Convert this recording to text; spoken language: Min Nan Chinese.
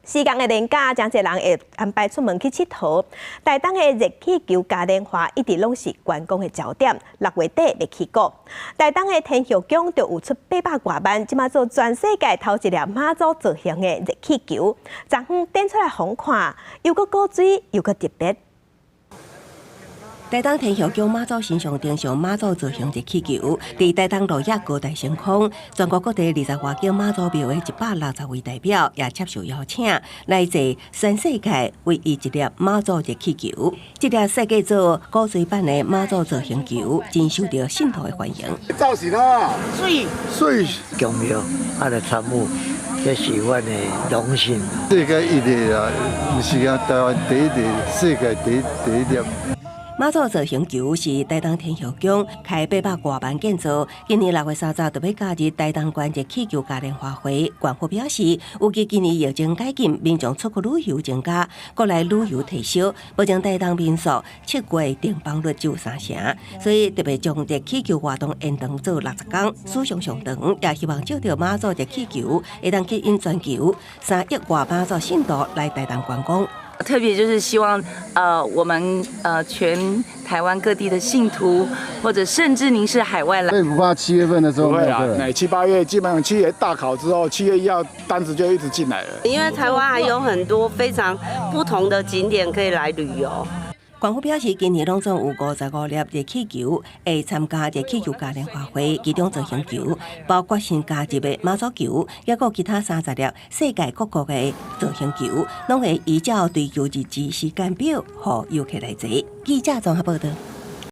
四工的連假，誠濟人會安排出門去𨑨迌。台東的熱氣球嘉年華一直攏是觀光的焦點，6月底欲起鼓。台東的天后宮就有出800外萬，這馬做全世界頭一粒媽祖造型的熱氣球，昨昏展出來予看，又閣古錐又閣特別。台東天后宮媽祖神像登上媽祖造型熱氣球，佇台東鹿野高台升空。全國各地20外間媽祖廟的160位代表也接受邀請，來坐全世界唯一一粒媽祖熱氣球。這粒設計做古錐版的媽祖造型球，真受著信徒的歡迎。造型啊，媠媠，宮廟啊來參與，這是阮的榮幸。世界一粒啊，毋是講台灣第一粒，世界第一粒。媽祖造型球是台東天后宮開800外萬建造，今年6月30就欲加入台東縣熱氣球嘉年華會。縣府表示，預計今年疫情解禁，民眾出國旅遊增加，國內旅遊退燒。目前台東民宿7月訂房率只有三成，所以特別將熱氣球活動延長做60工，時間上長，也希望藉著媽祖熱氣球，會當吸引全球3億外媽祖信徒來台東觀光。特別就是希望，我們全台灣各地的信徒，或者甚至您是海外來，所以不怕7月份的時候不會啦，七八月基本上7月大考之後，7月1號單子就一直進來了。因為台灣還有很多非常不同的景點可以來旅遊。縣府表示，今年攏總有55粒熱氣球會參加熱氣球嘉年華會，其中造型球包括新加入的媽祖球，抑閣其他30粒世界各國的造型球，攏會依照追求日子時間表，予遊客來坐。記者綜合報道。